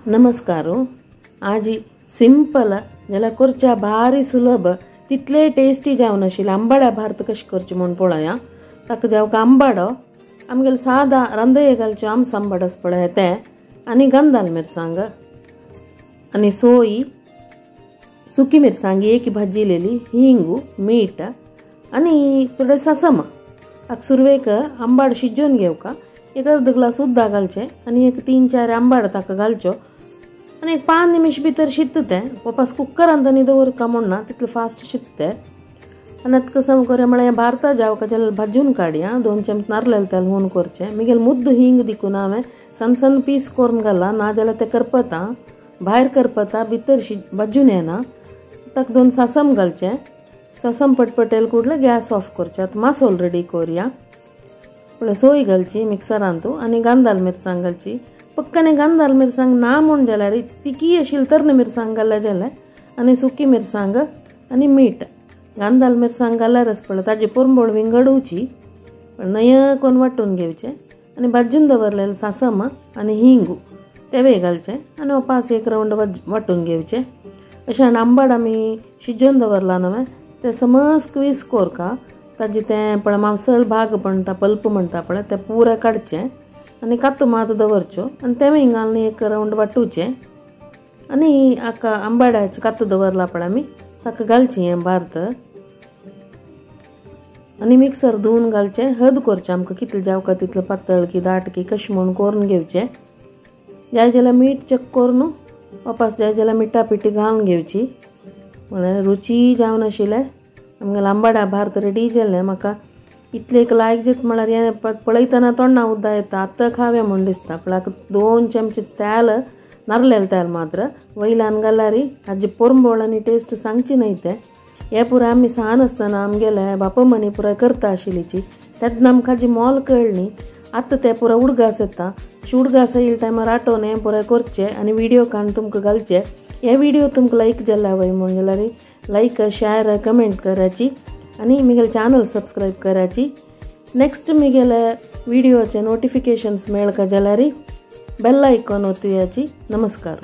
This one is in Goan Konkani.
नमस्कार। आज सिंपल जाल्यार करच्या भारी सुलभ तितले टेस्टी जावन आशिल्लें आंबाड्या भात कशें करचें म्हूण पळोवया। ताका जावंक आंबाडो आमगेले सादा रांदये घालच्यो आमस आंबाडो आसा पळय तें, आनी गंदाल मिरसांग आनी सोय, सुकी मिरसांग एक भाजिलेली, हिंगू, मीठ आनी थोडे सासम। ताका सुरवेक आंबाड शिजोवन घेवका, एक अर्द ग्लास उदक घालचें आनी एक 3-4 आंबाड ताका घालच्यो आनी एक 5 निमिश भितर शिजता तें। वापस कुकरान आनी दवरका म्हूण ना, तितलें फास्ट शिजता तें। आनी आतां कसो करया म्हळ्यार भारता जावका जाल्यार भाजून काडया, 2 चमचे नारलें तेल हून करचें। मिगेल मुद्द हिंग दिकून हांवें सन्न सन्न पीस करून घाला, ना जाल्यार तें करपता, भायर करपता, भितर भाजून येना। ताका 2 सासम घालचें, सासम पटपटेल कुडलें गॅस ऑफ करचें। आतां मासोल रेडी करुया। पळय सोय घालची मिक्सरांतू आनी गंदाल मिरसांग घालची। पक्काने गंदाल मिरसांग ना म्हूण जाल्यार तिकी आशिल्ली तरणे मिरसांग घाल्यार जालें, आनी सुकी मिरसांग आनी मीठ। गंदाल मिरसांग घाल्यारच पळय ताजी पोरंबोळ विंगडोवची, नय कोन वांटून घेवचें आनी भाजून दवरलेलें सासम आनी हिंगू तेवय घालचें आनी वापास एक रावंड वांटून घेवचें। अशें आंबाड आमी शिजोवन दवरला न्हय तें समज स्क्वीज कोरका, ताजें तें पळय मांसळ भाग म्हणटा, पल्प म्हणटा पळय तें पुरें काडचें आनी कातो मात दवरच्यो आनी तेंवूय घालून एक रावंड वांटुचें। आनी हाका आंबाड्याचें कातो दवरला पळय आमी ताका घालचें हें भात आनी मिक्सर धुवन घालचें। हद करचें आमकां कितलें जावका तितलें पातळ की दाट की कशें म्हूण करून घेवचें। जाय जाल्यार मीठ चेक करून वापस जाय जाल्यार मिठा पिठी घालून घेवची। म्हळ्यार रुची जावन आशिल्लें आमगेलें आंबाड्या भात रेडी जालें। म्हाका इतलें एक लायक जाता म्हळ्यार हें पळयतना तोंडा उदक येता, आतां खावया म्हूण दिसता। पूण 2 चमचे तेल, नारलेलें तेल मात्र वयल्यान घाल्यार हाजी पोरंबोळ आनी टेस्ट सांगची न्हय तें। हें पुराय आमी सान आसतना आमगेले बापा मनी पुराय करता आशिल्लीची, तेन्ना आमकां हाजी मोल कळ्ळी। आतां तें पुराय उडगास येता, उडगास येयले टायमार आठोवन हें पुराय करचें आनी व्हिडियो काडून तुमकां घालचें। हे व्हिडियो तुमकां लायक जाल्या वय म्हूण जाल्यार लायक, शेअर, कमेंट कराची आनी मिगेले चॅनल सबस्क्रायब कराची। नेक्स्ट मिगेले व्हिडियोचे नोटिफिकेशन्स मेळका जाल्यार बेल आयकॉन ओतुयाची। नमस्कार।